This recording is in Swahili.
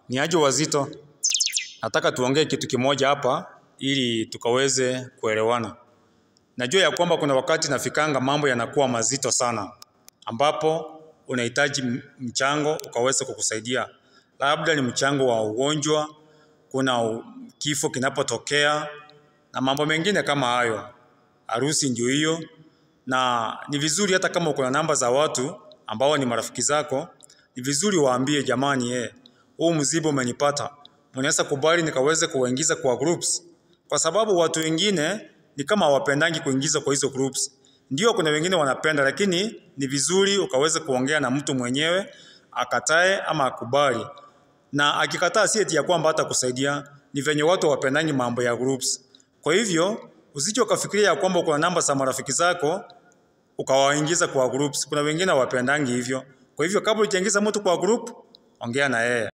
Ni aje wazito. Nataka tuongee kitu kimoja hapa ili tukaweze kuelewana. Najua ya kwamba kuna wakati nafikanga mambo yanakuwa mazito sana, ambapo unahitaji mchango ukaweze kukusaidia. Labda ni mchango wa ugonjwa, kuna kifo kinapotokea na mambo mengine kama hayo. Harusi ndio hiyo. Na ni vizuri hata kama uko na namba za watu ambao ni marafiki zako, ni vizuri waambie, jamani, huu mzigo umenipata, mnaweza kubali nikaweze kuwaingiza kwa groups? Kwa sababu watu wengine ni kama hawapendangi kuingiza kwa hizo groups. Ndio kuna wengine wanapenda, lakini ni vizuri ukaweze kuongea na mtu mwenyewe akatae ama akubali. Na akikataa si eti ya kwamba hatakusaidia, ni venye watu hawapendangi mambo ya groups. Kwa hivyo usije ukafikiria ya kwamba kuna namba za marafiki zako ukawaingiza kwa groups. Kuna wengine hawapendangi hivyo. Kwa hivyo kabla hujaingiza mtu kwa group, ongea na yeye.